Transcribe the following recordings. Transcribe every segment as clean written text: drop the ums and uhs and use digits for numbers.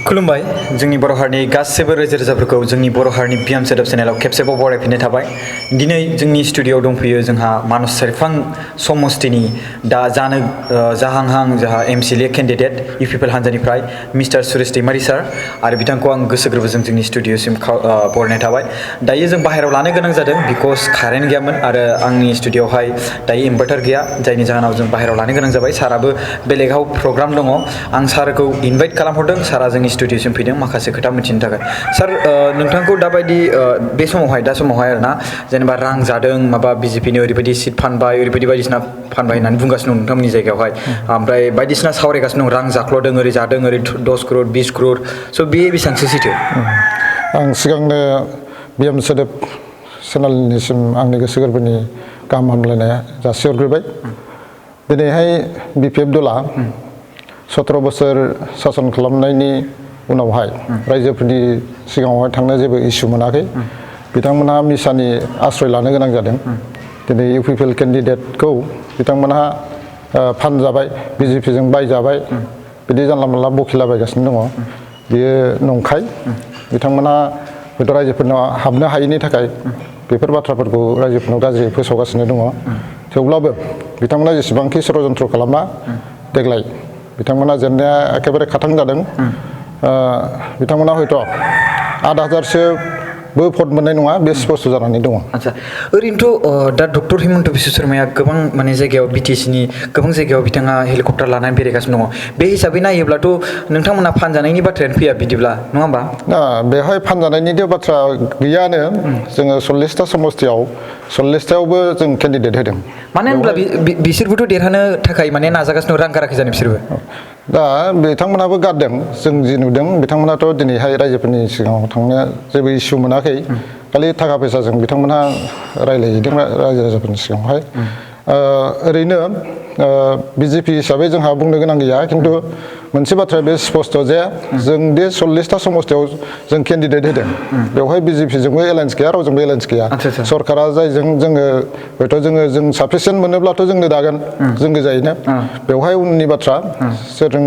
खुलुमबाय जोंनि बर' हारिनि गासैबो रायजो राजाफोरखौ जोंनि बर' हारिनि बियाम सोदोब चेनेलाव खेबसेबाव बरायफिननाय थाबाय। दिनै जोंनि स्टुडिअ'आव दंफैयो जोंहा मानस सेरफां समस्तिनि दा जाहांहां जोंहा एमसिएलए केन्डिडेट इउपिपिएल हान्जानिफ्राय मिस्टार सुरेश दैमारि सार आरो बिथांखौ आं गोसो गोरबोजों जोंनि स्टुडिअ'सिम बरायनाय थाबाय। दायो जों बाहेरायाव लानो गोनां जादों बिकज कारेन्ट गैयामोन आरो आंनि स्टुडिअ'आवहाय दायो इनभार्टार गैया, जायनि जाहोनाव जों बाहेरायाव लानो गोनां जाबाय। साराबो बेलेगाव प्रग्राम दङ। आं सारखौ इनभाइट खालामहरदों, सारा जोंनि स्टुडिअ'सिम फैदों माखासे खोथा मिथिनो थाखाय। सार नोंथांखौ दाबायदि बे समावहाय आरोना जेनेबा रां जादों माबा बिजेपिनो ओरैबायदि सिट फानबाय ओरैबायदि बायदिसिना फानबाय होननानै बुंगासिनो दं नोंथांमोननि जायगायावहाय, ओमफ्राय बायदिसिना सावरायगासिनो दं रां जाख्ल'दों ओरै जादों ओरै 10 करोड़ 20 करोड़ स' बे बेसेबांसो सैथो? आं सिगांनो बिएम सोदोब चेनेलनिसिम आंनि गोसो गोरबोनि गाहाम हामलायनाय जासिहरग्रोबाय। दिनैहाय बिपिएफ दला 17 बोसोर सासन खालामनायनि उनावहाय रायजोफोरनि सिगाङावहाय थांनो जेबो इसु मोनाखै। बिथांमोनहा मिसानि आश्रय लानो गोनां जादों। दिनै इउपिपिएल केन्डिडेटखौ बिथांमोनहा फानजाबाय, बिजेपिजों बायजाबाय, बिदि जानला मोनला बखिलाबायगासिनो दङ। बियो नंखाय। बिथांमोनहा हयथ' रायजोफोरनाव हाबनो हायैनि थाखाय बेफोर बाथ्राफोरखौ रायजोफोरनाव गाज्रि फोसावगासिनो दङ। थेवब्लाबो बिथांमोना जेसेबांखि षड़यन्त्र खालामा देग्लाय बिथांमोना जेननाया एखेबारे खाथां जादों। बिथांमोना हयथ' 8,000सोबो भट मोननाय नङा, बे स्पष्ट जानानै दङ। आच्छा, ओरैनोथ' दा डक्टर हिमन्त बिश्व शर्माया गोबां माने जायगायाव बिटिसिनि गोबां जायगायाव बिथाङा हेलिकप्टार लानानै बेरायगासिनो दङ। बे हिसाबै नायोब्लाथ' नोंथांमोना फानजानायनि बाथ्रायानो फैया बिदिब्ला, नङा होमबा? बेवहाय फानजानायनिथ' बाथ्रा गैयानो। जोङो 40टा समस्तियाव 40टायावबो जों केन्डिडेट होदों। मानो होनब्ला बिसोरबोथ' देरहानो थाखाय माने नाजागासिनो दं, रां गाराखै जानो बिसोरबो? दा बिथांमोनहाबो गारदों। जों जि नुदों बिथांमोनाथ' दिनैहाय रायजोफोरनि सिगाङाव थांनो जेबो इसु मोनाखै। खालि थाखा फैसाजों बिथांमोनहा रायज्लायहैदों रायजो राजाफोरनि सिगाङावहाय। ओरैनो बिजेपि हिसाबै जोंहा बुंनो गोनां गैया, खिन्थु मोनसे बाथ्राया बे स्पष्ट जे जों दि 40टा समस्तियाव जों केन्डिडेट होदों बेवहाय बिजेपिजोंबो एलायन्स गैया, रावजोंबो एलायन्स गैया। सरकारा जायजों जोङो हयथ' जों साफिसियेन्ट मोनोब्लाथ' जोंनो दागोन, जों गोजायैनो। बेवहाय उननि बाथ्रा सोरजों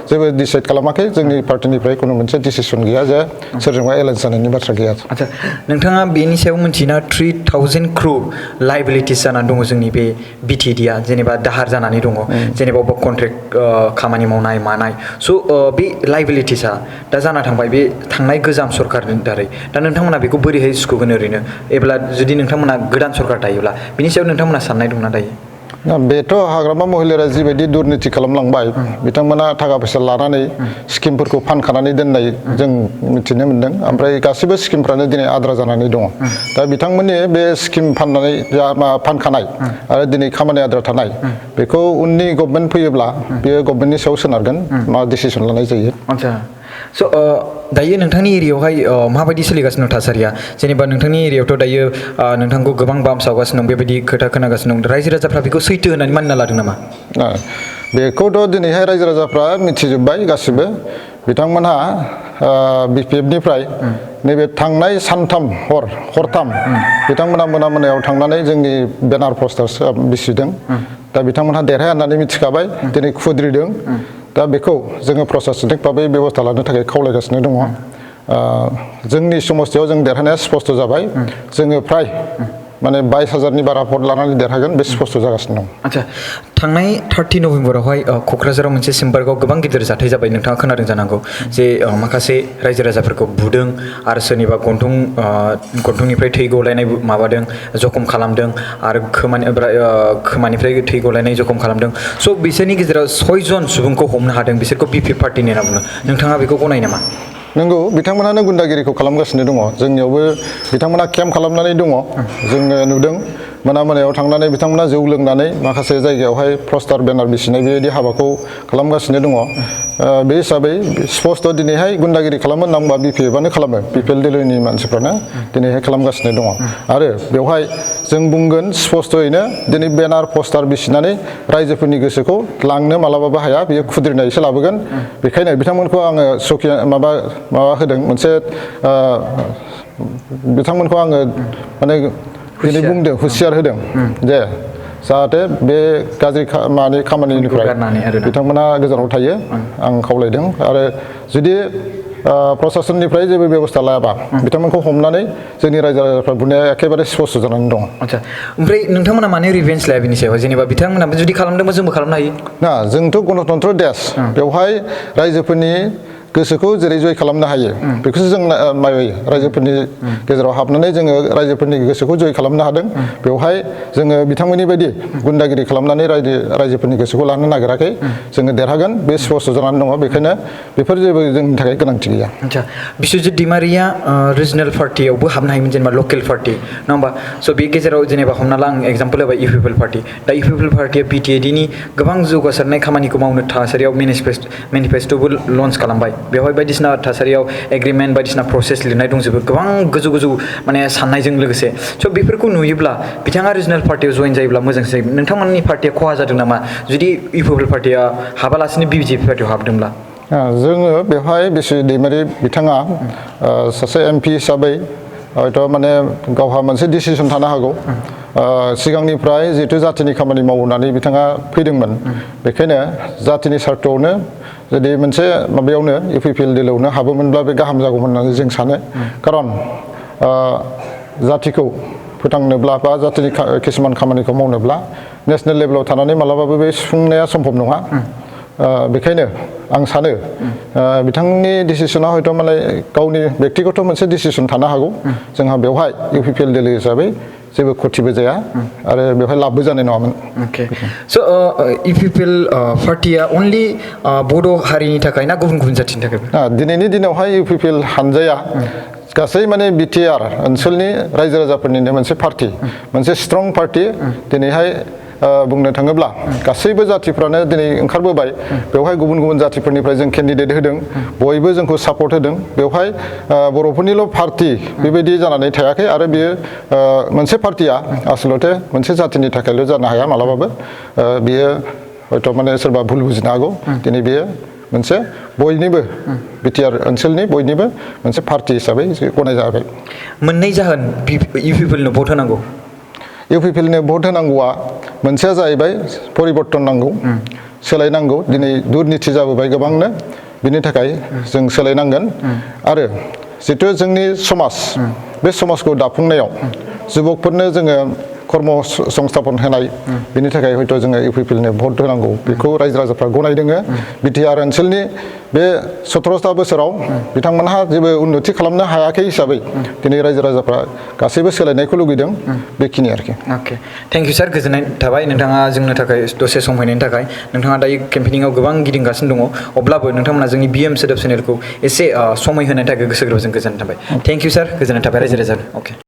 जेबो डिसाइड खालामाखै। जोंनि पार्टिनिफ्राय खुनु मोनसे डिसिसन गैया जे सोरजोंबा एलायन्स जानायनि बाथ्रा गैया। आच्छा, नोंथाङा बेनि सायाव मिथियोना 3,000 crore लाइबिलिटिस जानानै दङ जोंनि बे बिटिएडिआ, जेनेबा दाहार जानानै दङ, जेनेबा अबेबा कन्ट्रेक्ट खामानि मावनाय मानाय। स' बे लाइबिलिटिसआ दा जाना थांबाय बे थांनाय गोजाम सरकारनि दारै। दा नोंथांमोना बेखौ बोरैहाय सुख'गोन ओरैनो? एब्ला जुदि नोंथांमोना गोदान सरकार थायोब्ला बिनि सायाव नोंथांमोना साननाय दंना दायो? बेथ' हाग्रामा महिलारिया जिबायदि दुर्निति खालामलांबाय, बिथांमोना थाखा फैसा लानानै स्किमफोरखौ फानखानानै दोननाय जों मिथिनो मोन्दों। ओमफ्राय गासैबो स्किमफ्रानो दिनै आद्रा जानानै दङ। दा बिथांमोननि बे स्किम फाननानै फानखानाय आरो दिनै खामानि आद्रा थानाय बेखौ उननि गभर्नमेन्ट फैयोब्ला बेयो गभर्नमेन्टनि सायाव सोनारगोन मा डिसिसन लानाय जायो। आच्छा, स' दायो नोंथांनि एरियायावहाय माबायदि सोलिगासिनो दं थासारिया? जेनेबा नोंथांनि एरियायावथ' दायो नोंथांखौ गोबां बामसावगासिनो दं, बेबायदि खोथा खोनागासिनो दं। रायजो राजाफ्रा बेखौ सैथो होननानै मानिना लादों नामा? बेखौथ' दिनैहाय रायजो राजाफ्रा मिथिजोब्बाय गासिबो। बिथांमोनहा बिपिएफनिफ्राय नैबे थांनाय सानथाम हरथाम बिथांमोना मोनायाव थांनानै जोंनि बेनार पस्टार बिसिदों। दा बिथांमोनहा देरहाया होननानै मिथिखाबाय, दिनै खुद्रिदों। दा बेखौ जोङो प्रसासनिक भाबै बेब'स्था लानो थाखाय खावलायगासिनो दङ। जोंनि समस्तियाव जों देरहानाया स्पष्ट जाबाय। जोङो फ्राय माने 22,000नि बारा भट लानानै देरहागोन, बे स्पष्ट जागासिनो दं। आच्छा, थांनाय 30 नभेम्बरावहाय क'क्राझाराव मोनसे सिम्बारगाव गोबां गिदिर जाथाय जाबाय, नोंथाङा खोनादों जानांगौ। जे माखासे रायजो राजाफोरखौ बुदों आरो सोरनिबा गन्थंनिफ्राय थै गलायनाय माबादों, जखम खालामदों आरो खोमानिफ्राय थै गलायनाय जखम खालामदों। स' बिसोरनि गेजेराव 6 जन सुबुंखौ हमनो हादों, बिसोरखौ बिपिएफ पार्टिनि होनना बुङो। नोंथाङा बेखौ गनायो नामा? नंगौ, बिथांमोनानो गुन्दागिरिखौ खालामगासिनो दङ। जोंनियावबो बिथांमोना केम्प खालामनानै दङ। जोङो नुदों मोनायाव थांनानै बिथांमोना जौ लोंनानै माखासे जायगायावहाय पस्टार बेनार बिसिनाय बेबायदि हाबाखौ खालामगासिनो दङ। बे हिसाबै स्पष्ट दिनैहाय गुन्दागिरि खालामो होनना बुंबा बिपिएफआनो खालामो, बिपिएल दोलोनि मानसिफ्रानो दिनैहाय खालामगासिनो दङ। आरो बेवहाय जों बुंगोन स्पष्टयैनो दिनै बेनार पस्टार बिसिनानै रायजोफोरनि गोसोखौ लांनो मालाबाबो हाया, बेयो खुद्रिनायसो लाबोगोन। बेखायनो बिथांमोनखौ आङो माबा होदों मोनसे बिथांमोनखौ आङो माने दिनै बुंदों हुसियार होदों जे जाहाथे बे गाज्रि खामानिनिफ्राय गारनानै आरोना। बिथांमोना गोजानाव थायो आं खावलायदों आरो जुदि प्रशासननिफ्राय जेबो बेबस्था लायाबा बिथांमोनखौ हमनानै जोंनि रायजो राजाफ्रा बुनाया एखेबारे स्पष्ट जानानै दङ। आच्छा ओमफ्राय नोंथांमोना मानो रिभेन्स लाया बिनि सायाव जेनेबा बिथांमोना जुदि खालामदोंबा जोंबो खालामनो हायो ना जोंथ' गणतन्त्र देश बेवहाय रायजोफोरनि गोसोखौ जेरै जय खालामनो हायो बेखौसो जों नायो रायजोफोरनि गेजेराव हाबनानै जोङो रायजोफोरनि गोसोखौ जय खालामनो हादों बेवहाय जोङो बिथांमोननि बायदि गुन्दागिरि खालामनानै रायजोफोरनि गोसोखौ लानो नागिराखै जोङो देरहागोन बे स्पष्ट जानानै दङ बेखायनो बेफोर जेबो जोंनि थाखाय गोनांथि गैया। आच्छा बिश्वजित दैमारिया रिजनेल पार्टियावबो हाबनो हायोमोन जेनेबा लकेल पार्टि नङा होमबा स' बे गेजेराव जेनेबा हमना ला आं एग्जाम्पल होबाय इउपिपिएल पार्टि दा इउपिपिएल पार्टिया बिटिएडिनि गोबां जौगासारनाय खामानिखौ मावनो थासारियाव मेनिफेस्ट'बो लन्च खालामबाय बेवहाय बायदिसिना थासारियाव एग्रिमेन्ट बायदिसिना प्रसेस लिरनाय दंजोबो गोबां गोजौ गोजौ माने साननायजों लोगोसे स' बेफोरखौ नुयोब्ला बिथाङा रिजनेल पार्टियाव जइन जायोब्ला मोजांसो जायो नोंथांमोननि पार्टिया खहा जादों नामा जुदि इउपिपिएल पार्टिया हाबालासिनो बिजेपि पार्टियाव हाबदोंब्ला? जोङो बेवहाय बिश्वजित दैमारि बिथाङा सासे एमपि हिसाबै हयथ' माने गावहा मोनसे डिसिसन थानो हागौ सिगांनिफ्राय जिहेतु जातिनि खामानि मावनानै बिथाङा फैदोंमोन बेखायनो जातिनि सार्थआवनो जुदि मोनसे माबायावनो इउपिपिएल दिलावनो हाबोमोनब्ला बे गाहाम जागौमोन होननानै जों सानो खारन जातिखौ फोथांनोब्ला बा जातिनि किसुमान खामानिखौ मावनोब्ला नेसनेल लेभेलाव थानानै मालाबाबो बे सुफुंनाया सम्भब नङा बेखायनो आं सानो बिथांनि डिसिसना हयथ' माने गावनि बेक्तिगत मोनसे डिसिसन थानो हागौ जोंहा बेवहाय इउपिपिएल दिल्ली हिसाबै जेबो खथिबो जाया आरो बेवहाय लाबबो जानाय नङामोन। अके स' इउपिपिएल पार्टिया अनलि बड' हारिनि थाखाय ना गुबुन गुबुन जातिनि थाखाय? दिनैनि दिनावहाय इउपिपिएल हानजाया गासै माने बिटिआर ओनसोलनि रायजो राजाफोरनिनो मोनसे पार्टि मोनसे स्ट्रं पार्टि दिनैहाय बुंनो थाङोब्ला गासैबो जातिफ्रानो दिनै ओंखारबोबाय बेवहाय गुबुन गुबुन जातिफोरनिफ्राय जों केन्डिडेट होदों बयबो जोंखौ सापर्ट होदों बेवहाय बर'फोरनिल' पार्टि बेबायदि जानानै थायाखै आरो बियो मोनसे पार्टिया आसलथे मोनसे जातिनि थाखायल' जानो हाया मालाबाबो बियो हयथ' माने सोरबा भुल बुजिनो हागौ दिनै बियो मोनसे बयनिबो बिटिआर ओनसोलनि बयनिबो मोनसे पार्टि हिसाबै गनायजाबाय। मोननै जाहोन इउपिपिएलनो भट होनांगौ इउपिपिएलनो भट होनांगौआ मोनसेया जाहैबाय परिबर्तन नांगौ सोलायनांगौ दिनै दुर्निथि जाबोबाय गोबांनो बिनि थाखाय जों सोलायनांगोन आरो जितु जोंनि समाज बे समाजखौ दाफुंनायाव जुबकफोरनो जोङो कर्म संस्थापन होनाय बिनि थाखाय हयथ' जोङो इउपिपिएलनो भट होनांगौ बेखौ रायजो राजाफ्रा गनायदोङो बिटिआर ओनसोलनि बे 17था बोसोराव बिथांमोनहा जेबो उन्नति खालामनो हायाखै हिसाबै दिनै रायजो राजाफ्रा गासैबो सोलायनायखौ लुगैदों बेखिनि आरोखि। अके थेंक इउ सार गोजोननाय थाबाय नोंथाङा जोंनो थाखाय दसे सम होनायनि थाखाय नोंथाङा दायो केम्पेनिंआव गोबां गिदिंगासिनो दङ अब्लाबो नोंथांमोना जोंनि बिएम सोदोब चेनेलखौ एसे समय होनायनि थाखाय गोसो गोरबोजों गोजोननाय थाबाय थेंक इउ सार गोजोननाय थाबाय रायजो राजानो अके।